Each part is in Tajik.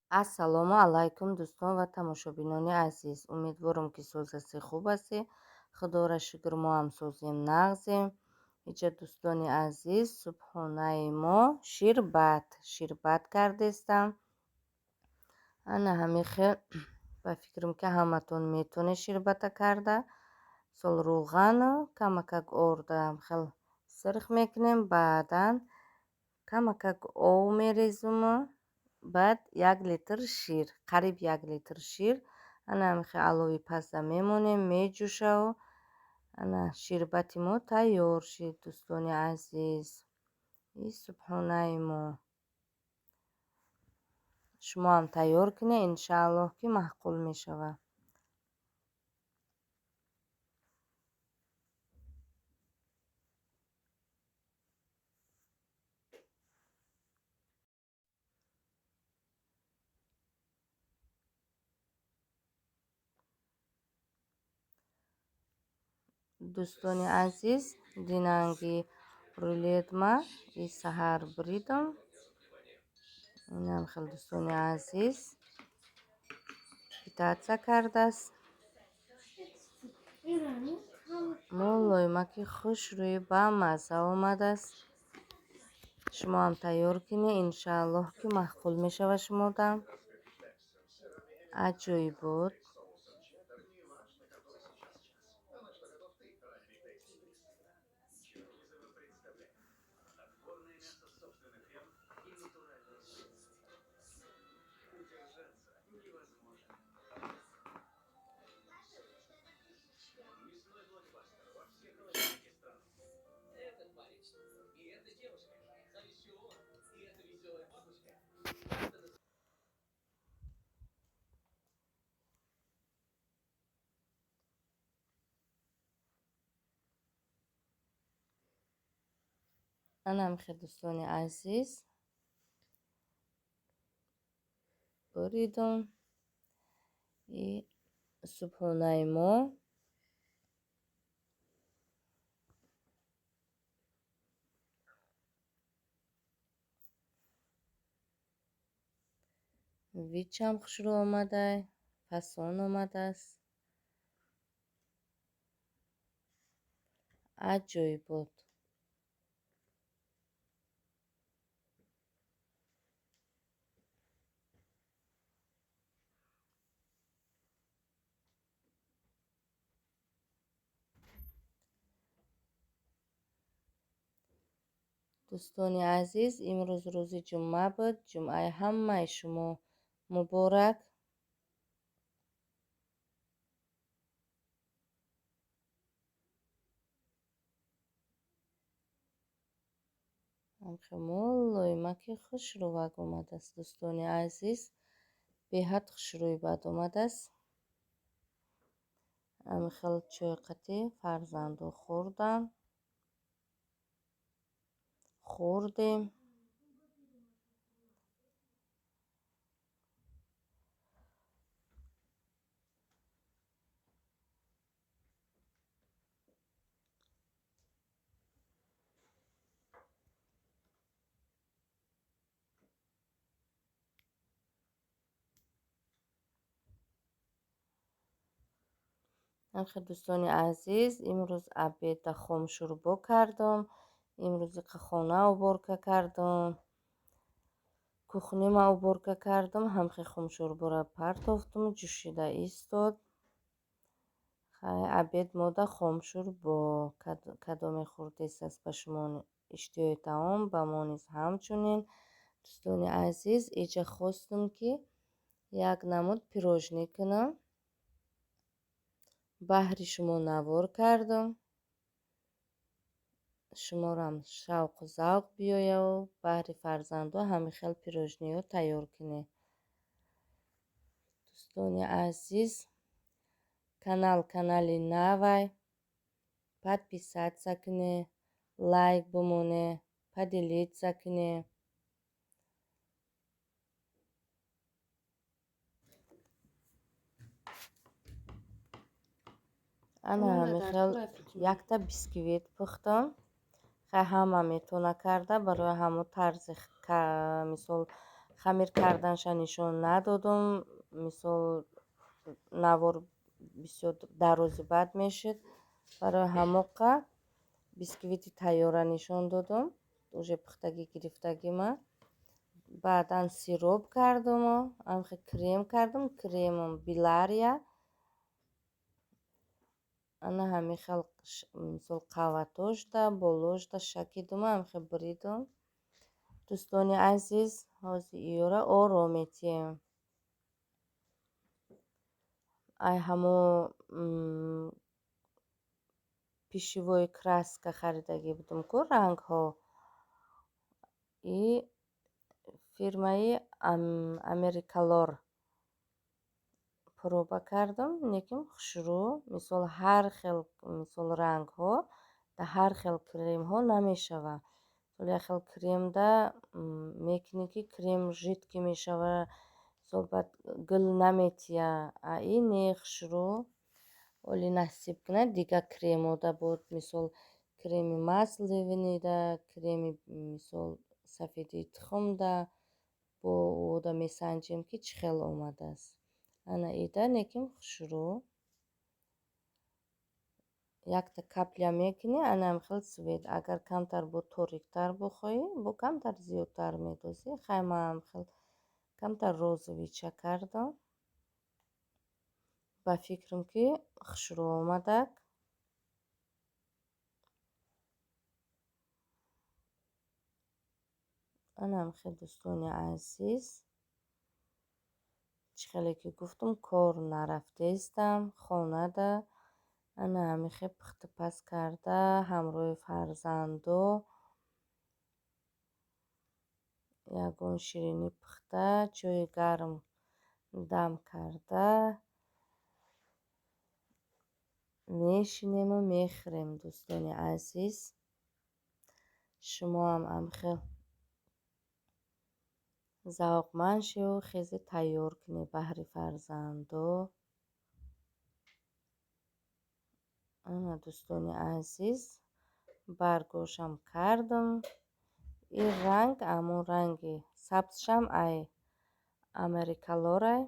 Ассалому алайкум, дӯстон ва тамошобинони азиз. Умедворам, ки соз ҳастед, хуб ҳастед. Худоро шукр, мо ҳам созем, нағзем. Иҷа, дӯстони азиз, субҳонаи мо ширбат ширбат кардестам. Ана ҳамин хел, ба фикрам, ки ҳаматон метавонед ширбата карда. Сол рӯғану камакак орда хел сирх мекунем, баъдан камакак ов мерезуму баъд 1 литр шир, қариб 1 литр шир. Ана ҳамин хел алови паста мемонем, меҷӯшаву ана ширбати мо тайёр шид, дӯстони азиз. И субҳонаи мо. Шумо ҳам тайёр кунед, иншааллоҳ, ки маъқул мешавад. Дӯстони азиз, динанги рулетма и саҳар буридам. Инам хел, дӯстони азиз, питаться кардааст. Мулоимаки хушрӯи бамазза омадааст. Шумо ҳам тайёр кунед, иншааллоҳ, ки маъқул мешавад шумодам. Аҷоибот. Анам хел, дӯстони азиз, буридум. И субҳонаи мо вичам хушрӯ омадай, фасон омадааст. Аҷоибот. Дӯстони азиз, имрӯз рӯзи ҷумъа буд. Ҷумъаи ҳамаи шумо муборак. Мулоимаки хушрӯвак омадааст, дӯстони азиз. Беҳад хушрӯй бад омадааст. Ҳамин хел чойқатӣ фарзанду хӯрдам. Хӯрдем. Ҳамхел, дӯстони азиз, имрӯз обеда хомшӯрбо кардам. Имрӯз хона уборка кардам. Кухнима уборка кардам. Ҳамхел хомшӯрборо партофтум, ҷӯшида истод. Хай, обед мода хомшӯрбо. Кадоме хӯрдест аст ба шумо иштиҳои таом, ба мо низ ҳамчунин. Дӯстони азиз, иҷа хостум, ки як намуд пирожни кунам. Баҳри шумо навор кардам. Шуморам шавқу завқ биёяву баҳри фарзандо ҳамин хел пирожниҳо тайёр кунед. Дӯстони азиз, канал канали навай. Подписаться кунед, лайк бимонед, поделиться кунед. Ана ҳамин хел якта бисквит пухтам. Хай, ҳама метавона карда, барои ҳамон тарзи, мисол, Хамир карданша нишон надодум. Мисол, навор бисёр дарози бад мешуд. Барои ҳамоқа бисквити тайёра нишон додум. Уже пухтагӣ гирифтагима. Баъдан сироп кардуму, ҳамхел крем кардум. Кремам Билария. Ана ҳамин хел, мисол, қаватошда, болошда шакидуму, ҳамхел буридум. Дӯстони азиз, ҳозир иёра ором метиҳем. Ай ҳамо пищевой краска харидагӣ будум ку, рангҳо. И фирмаи Америкалор проба кардам, лекин хушрӯ. Мисол, ҳар хел, мисол, рангҳо дар ҳар хел кремҳо намешавад. Мисол, як хел кремда мекунӣ, ки крем жидкий мешава, мисол, баъд гул наметия. А ин не, хушрӯ. Оли насиб кунад, дигар кремода буд, мисол, креми масленида, креми, мисол, сафедии тухмда бо ода месанҷем, ки чӣ хел омадааст. Ана ида лекин хушрӯ. Якта капля мекунӣ, ана ҳамхел цвет. Агар камтар бо ториктар бихоҳӣ, бо камтар зиёдтар медозӣ. Хай, ман ҳамхел камтар розовый ча кардам. Ба фикрам, ки хушрӯ омадак. Ана ҳамхел, дӯстони азиз. Чӣ хеле ки гуфтум, кор нарафтаистам, хонада. Ана ҳамин хел пухтупаз карда, ҳамроҳи фарзандо ягон ширинӣ пухта, чойи гарм дам карда мешинему мехӯрем, дӯстони азиз. Шумоам ҳамхел завқманд шеву хезе тайёр кунед баҳри фарзандо. Ана, дӯстони азиз, баргошам кардам. Ин ранг ҳамон ранги сабзшам ай Америкалорай.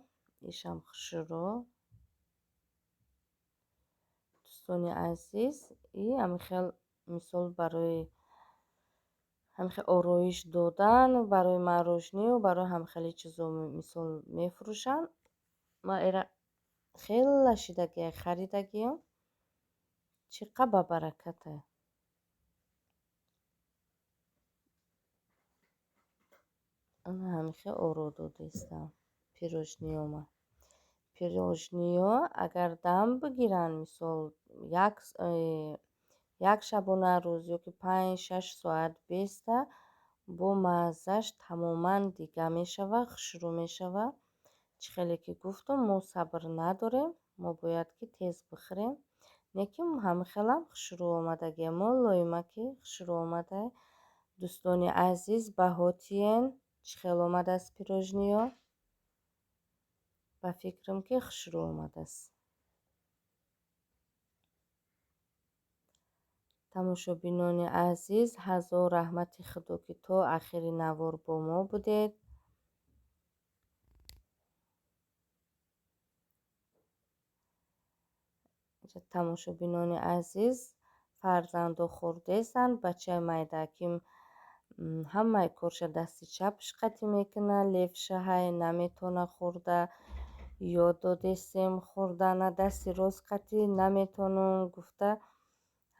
Ишам хушрӯ. Дӯстони азиз, и ҳамихел, мисол, барои ҳамихел ороиш додан, барои мороженое, барои ҳамхели чизо, мисол, мефурӯшанд. Ман эра хела шидагия харидагиам. Чӣ қа бабаракатай. Ана ҳамихел оро додаистам пирожныёма. Пирожныё агар дам бигиранд, мисол, як шабонарӯз ёки 5-6 соат беста, бо маззаш тамоман дига мешава, хушрӯ мешава. Чӣ хеле ки гуфтум, мо сабр надорем, мо бояд ки тез бихӯрем. Лекин ҳамихелам хушрӯ омадагия. Мулоима ки хушрӯ омадай. Дӯстони азиз, баҳо тиен, чӣ хел омадааст пирожныё? Ба фикрам, ки хушрӯ омадааст. Тамошобинони азиз, ҳазор раҳмати Худо, ки то ахири навор бо мо будед. Тамошобинони азиз, фарзандо хурдестанд. Бачаи майдаким ҳамаи корша дасти чапш қатӣ мекунад. Левша ҳай, наметавона хӯрда. Ёд додестем хӯрдана, дасти рост қатӣ наметавонам гуфта,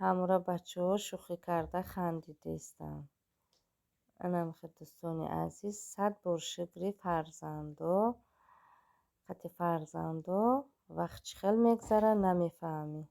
ҳамора бачаҳо шӯхӣ карда хандидаистанд. Ана ҳамихел, дӯстони азиз, сад бор шукри фарзандо. Қати фарзандо вақт чӣ хел мегзарад, намефаҳмӣ.